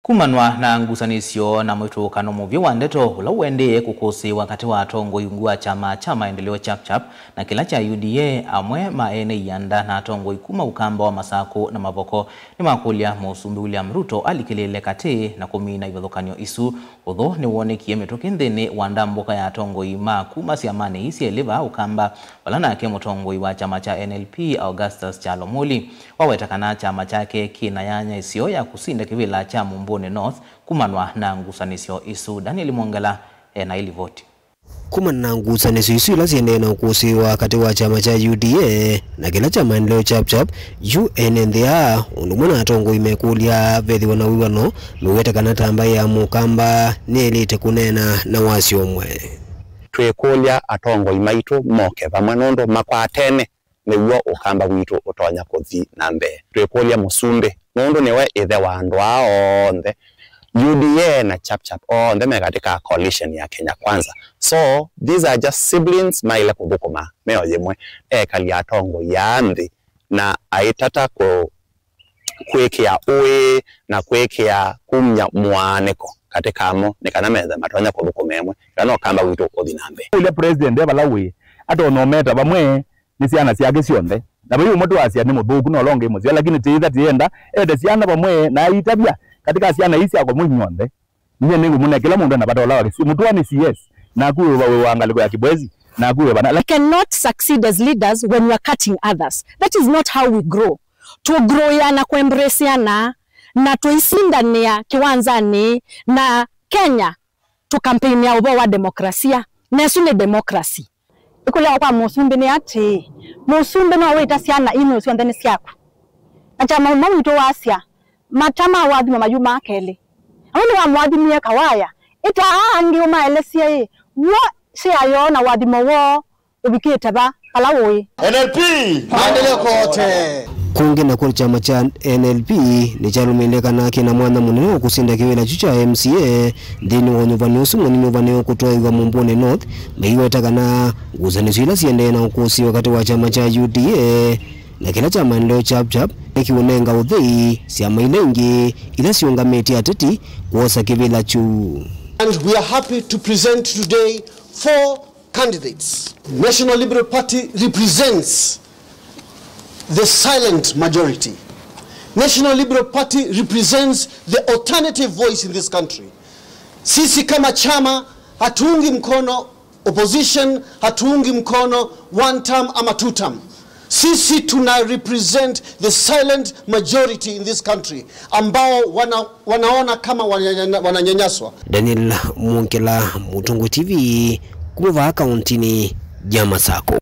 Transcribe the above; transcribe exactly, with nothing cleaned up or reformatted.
Kumanwa na ngusanĩsyo na mũitũkano mũvyũ wa ndeto ũla ũendee kũkũsĩĩwa katĩ wa atongoi ungu wa kyama kya Maendeleo Chap Chap na kĩla kya U D A, amwe ma ene ianda na atongoi kuma Ũkamba wa Masakũ na Mavoko nĩmakũlya Mũsumbĩ William Ruto alikĩlĩĩle katĩ na kũmina ivathũkany'o isu. Ũthũ nĩwonekie mĩtũkĩ nthĩnĩ wa ndambũka ya atongoi ma kuma syamanĩ ii syelĩ vaa Ũkamba, vala nake mũtongoi wa kyama kya N L P Augustus Kyalo Mũli waweta kana kyama kyake kĩ na yanya ĩseo ya kũsinda kĩvĩla kya Mumbuni North kumanwa na ngusanĩsyo isu. Daniel Mwongela ena ĩlivoti. Kumana na ngusanĩsyo isu ila syendee na ũkũsĩĩwa katĩ wa kyama kya U D A na kĩla kya Maendeleo Chap Chap, U N N D A, ũndũ ũmwe na atongoi mekũlya vethĩwa na wĩw'ano, mew'ete kana ta mbaĩ ya Mũkamba nĩyaĩlĩte kũneena na wasyo ũmwe. Twĩkũlya atongoi maitũ moke vamwe nũndũ makwatene nĩw'o Ũkamba witũ ũtonya kũthi na mbee. Twĩkũlya Mũsumbĩ, nũndũ nĩwe ĩthe wa andũ aa onthe. U D A na Chap Chap onthe me katĩ ka coalition ya Kenya Kwanza. So, these are just siblings maĩle kũthũkũma mĩao yĩmwe. Ekali atongoi aa nthĩ na aitata kũ-, kwĩkĩa ũĩ na kwĩkĩa kumya mũaanĩko katĩ kamo nĩ kana methe matonya kũthũkũma ĩmwe, kana Ũkamba witũ ũthi na mbee. Ũlya president e vala wĩ, atonya ũmeta vamwe nĩ syana syake syonthe. Na vai ũmwe twasya nĩ mũthũku na ũla ũngĩ mũseo, lakini tĩĩtha tĩenda ete syana vamwe na aitavya katĩ ka syana ii syakwa mwi nyonthe. Nyie nĩngũmũnea kĩla mũndũ ena vata ũla wake. Si mũtũa nĩ C S, naku wĩ wa, wĩ wa ngalĩko ya Kibwezi, naku wĩ vana. You cannot succeed as leaders when you are cutting others. That is not how we grow. Tũgroĩa na kũembraceana na tũisindanĩa kĩwanzanĩ na Kenya tũkampeinĩa ũvoo wa demokrasia. Na ĩsu nĩ democracy. Ĩkũlyo kwa mũsumbĩ nĩ atĩĩ, mũsumbĩ no wĩta syana ii nũũ syonthe nĩ syaku? Na kyama ũmwe witũ wasya, mata ma ũathimo mayumaa kelĩ. Amwe nĩwamũathimie Kawaya, ĩta aa angĩ ũmaelesye ĩ, w'o share yoo na ũathimo woo ũvikĩte va, vala ũĩ. N L P! Maendeleo kote! Kũngĩ nakw'o kyama kya N L P nĩkyalũmĩlĩle kana kĩna mwanya mũnene wa kũsinda kĩvĩla kyu kya M C A nthĩnĩ wa ũnyuvani ũsu mũnini ũvanĩwe kũtwaĩwa Mumbuni North, maiweta kana ngusanĩsyo ila siendee na ũkũsĩĩwa katĩ wa kyama kya U D A na kĩla kya Maendeleo Chap Chap nĩkĩũnenga ũthei syama ila ingĩ ila siũngamĩtye ateti kwosa kĩvĩla kyu. And we are happy to present today four candidates. National Liberal Party represents the silent majority. National Liberal Party represents the alternative voice in this country. Sisi kama chama hatuungi mkono opposition, hatuungi mkono one term ama two term. Sisi tuna represent the silent majority in this country ambao wana, wanaona kama wananya-, wananyanyaswa. Daniel Mwongela, Mũtũngũ T V, kuma vaa kauntinĩ ya Masakũ.